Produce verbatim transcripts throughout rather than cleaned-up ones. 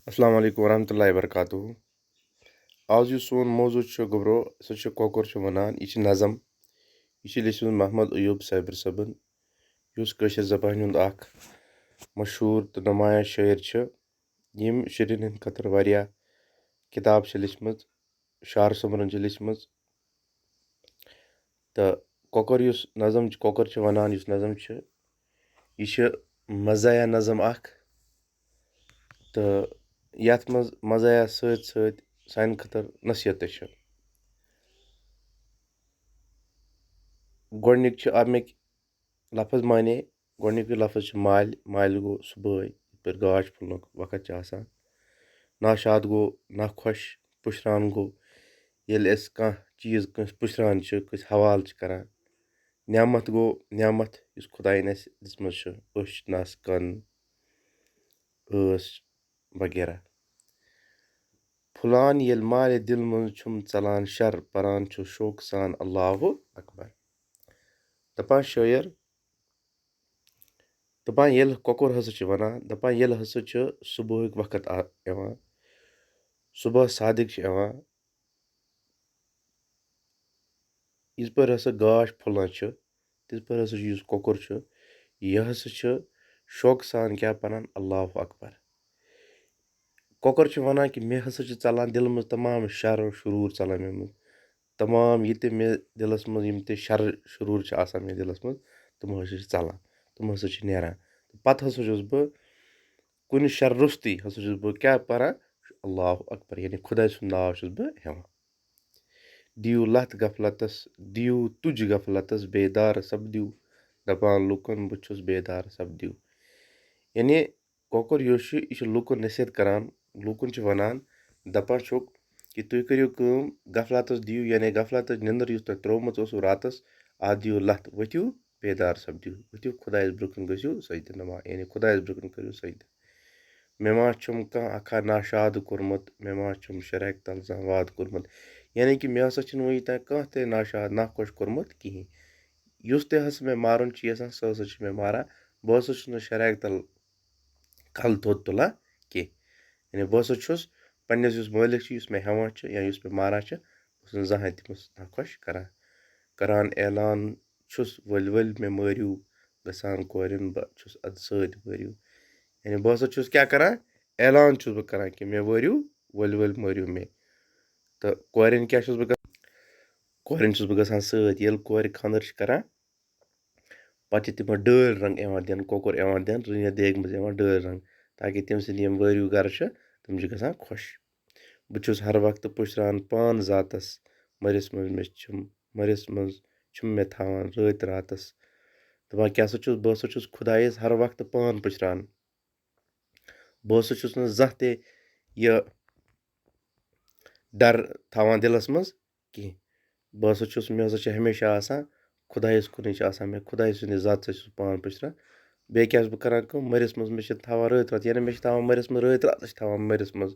السلام علیکم ورحمۃ اللہ وبرکاتہ۔ آز یُس سون موضوع چھُ گوٚبرو، سُہ چھُ کۄکُر چھُ وَنان، یہِ چھِ نظم۔ یہِ چھِ لیٚچھمٕژ محمد ایوب صابر صٲبن، یُس کٲشِر زبانہِ ہُنٛد اکھ مشہوٗر تہٕ نمایاں شٲعر چھُ۔ ییٚمۍ شُرٮ۪ن ہٕنٛدِ خٲطرٕ واریاہ کِتاب چھِ لیٚچھمٕژ، شعر سومبرن چھِ لیٚچھمٕژ۔ تہٕ کۄکُر یُس نظم چھُ، کۄکُر چھِ وَنان یُس نظم چھُ، یہِ چھِ مزاحیہ نظم اکھ۔ تہٕ یَتھ منٛز مزاحیہ سۭتۍ سۭتۍ سانہِ خٲطرٕ نصیحت تہِ چھِ۔ گۄڈٕنِکۍ چھِ اَمِکۍ لفظ معنی۔ گۄڈٕنیُکُے لفظ چھُ مالہِ۔ مالہِ گوٚو صُبحٲے، یِتھ پٲٹھۍ گاش پھُلنُک وقت چھُ آسان۔ ناشاد گوٚو ناخۄش، پُشران گوٚو، ییٚلہِ أسۍ کانٛہہ چیٖز کٲنٛسہِ پُشران چھِ، کٲنٛسہِ حوالہٕ چھِ کران۔ نعمت گوٚو نعمت، یُس خۄدایَن اَسہِ دِژمٕژ چھِ، أچھ، نَس، کَن، ٲس وغیرہ۔ پھُلان ییٚلہِ مالہِ دِل منٛز چھُم ژَلان شَر، پَران چھُ شوقہٕ سان اللہ اکبر۔ دَپان شٲعر، دَپان ییٚلہِ کۄکُر ہسا چھِ وَنان، دَپان ییٚلہِ ہسا چھُ صُبحُک وقت آ-، یِوان، صُبح صادق چھِ یِوان، یِتھ پٲٹھۍ ہسا گاش پھۄلان چھُ، تِتھ پٲٹھۍ ہسا چھُ یُس کۄکُر چھُ، یہِ ہسا چھُ شوقہٕ سان کیٛاہ پَران؟ اللہ اکبر۔ کۄکُر چھُ وَنان کہِ مےٚ ہسا چھُ ژَلان دِلہٕ منٛز تمام شَر و شروٗر ژَلان مےٚ منٛز۔ تمام یہِ تہِ مےٚ دِلَس منٛز، یِم تہِ شَر شروٗر چھِ آسان مےٚ دِلَس منٛز، تِم ہسا چھِ ژَلان، تِم ہسا چھِ نیران۔ تہٕ پَتہٕ ہسا چھُس بہٕ کُنہِ شَرٕ روٚستُے ہسا چھُس بہٕ کیٛاہ پَران؟ اللہ اکبر، یعنی خۄداے سُنٛد ناو چھُس بہٕ ہٮ۪وان۔ دِیِو لَتھ غفلتَس، دِیِو تُج غفلتَس، بیدار سَپدِو۔ دَپان لُکَن بہٕ چھُس بیدار سَپدِو۔ یعنی کۄکُر یُس چھُ، یہِ چھُ لُکَن نصیحت کران، لُکَن چھُ وَنان، دَپان چھُکھ کہِ تُہۍ کٔرِو کٲم، غفلتَس دِیِو، یعنی غفلتٕچ نِندٕر یُس تۄہہِ ترٛٲومٕژ ٲسوٕ راتَس، اَتھ دِیِو لَتھ، ؤتھِو بیدار سَپدِو، ؤتھِو خۄدایَس برٛونٛہہ کَنہِ گٔژھِو سجدٕ نما، یعنی خۄدایَس برٛونٛہہ کَنہِ کٔرِو سجدٕ۔ مےٚ ما چھُم کانٛہہ اکھا ناشاد کوٚرمُت، مےٚ ما چھُم شرعک تل زانٛہہ وعدٕ کوٚرمُت۔ یعنی کہِ مےٚ ہسا چھُنہٕ وُنہِ تام کانٛہہ تہِ ناشاد ناخۄش کوٚرمُت کِہیٖنۍ۔ یُس تہِ ہسا مےٚ مارُن چھُ یژھان، سُہ ہسا چھُ مےٚ ماران۔ بہٕ ہسا چھُس نہٕ شرعک تل کلہٕ تھوٚد تُلان کینٛہہ۔ یعنی بہٕ ہسا چھُس پننِس یُس مٲلِک چھُ، یُس مےٚ ہٮ۪وان چھُ یا یُس مےٚ ماران چھُ، بہٕ چھُس نہٕ زانٛہہ تٔمِس ناخۄش کران۔ کران اعلان چھُس، ؤلۍ ؤلۍ مےٚ مٲرِو، گژھان کورٮ۪ن بہٕ چھُس اَدٕ سۭتۍ مٲرِو۔ یعنی بہٕ ہسا چھُس کیٛاہ کران؟ اعلان چھُس بہٕ کران کہِ مےٚ وٲرِو، ؤلۍ ؤلۍ مٲرِو مےٚ۔ تہٕ کورٮ۪ن کیٛاہ چھُس بہٕ کران؟ کورٮ۪ن چھُس بہٕ گژھان سۭتۍ۔ ییٚلہِ کورِ خانٛدر چھِ کران، پتہٕ چھِ تِمن ڈٲلۍ رنٛگ یِوان دِنہٕ، کۄکُر یِوان دِنہٕ، رٔنِتھ دیگہِ منٛز یِوان ڈٲلۍ رنٛگ، تاکہِ تٔمۍ سٕنٛدۍ یِم وٲرِو گرٕ چھِ، تِم چھِ گژھان خۄش۔ بہٕ چھُس ہر وقتہٕ پُشران پان ذاتس، مٔرِس منٛز مےٚ چھُم، مٔرِس منٛز چھُم مےٚ تھاوان رٲتۍ راتس۔ دَپان کیٛاہ سا چھُس، بہٕ ہسا چھُس خۄدایَس ہر وقتہٕ پان پُشران۔ بہٕ ہسا چھُس نہٕ زانٛہہ تہِ یہِ ڈر تھاوان دِلس منٛز کینٛہہ۔ بہٕ ہسا چھُس، مےٚ ہسا چھِ ہمیشہ آسان خۄدایَس کُنُے چھِ آسان، مےٚ خۄدایہِ سٕنٛدِ ذاتہٕ سۭتۍ چھُس پان پُشران۔ بیٚیہِ کیٛاہ چھُس بہٕ کران کٲم؟ مٔرِس منٛز مےٚ چھِ تھاوان رٲتۍ راتھ، یعنی مےٚ چھِ تھاوان مٔرِس منٛز رٲتۍ راتَس چھِ تھاوان مٔرِس منٛز۔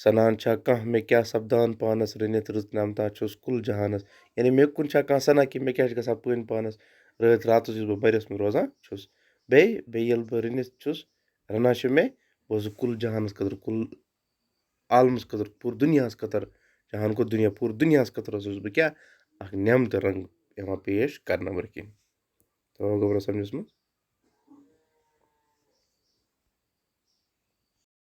سَنان چھا کانٛہہ مےٚ کیٛاہ سَپدان پانَس رٔنِتھ رٕژ نعمتا چھُس کُل جہانَس؟ یعنی مےٚ کُن چھا کانٛہہ سَنان کہِ مےٚ کیٛاہ چھِ گژھان پٔنۍ پانَس؟ رٲتۍ راتَس یُس بہٕ مٔرِس منٛز روزان چھُس۔ بیٚیہِ، بیٚیہِ ییٚلہِ بہٕ رٔنِتھ چھُس، رَنان چھِ مےٚ، بہٕ اوسُس کُل جہانَس خٲطرٕ، کُل عالمَس خٲطرٕ، پوٗرٕ دُنیاہَس خٲطرٕ، جہان گوٚو دُنیا، پوٗرٕ دُنیاہَس خٲطرٕ ہسا چھُس بہٕ کیٛاہ؟ اَکھ نعمتہٕ رنٛگ یِوان پیش کرنہٕ برٛونٛہہ کِنۍ۔ تو گوٚبرا سَمجھَس منٛز؟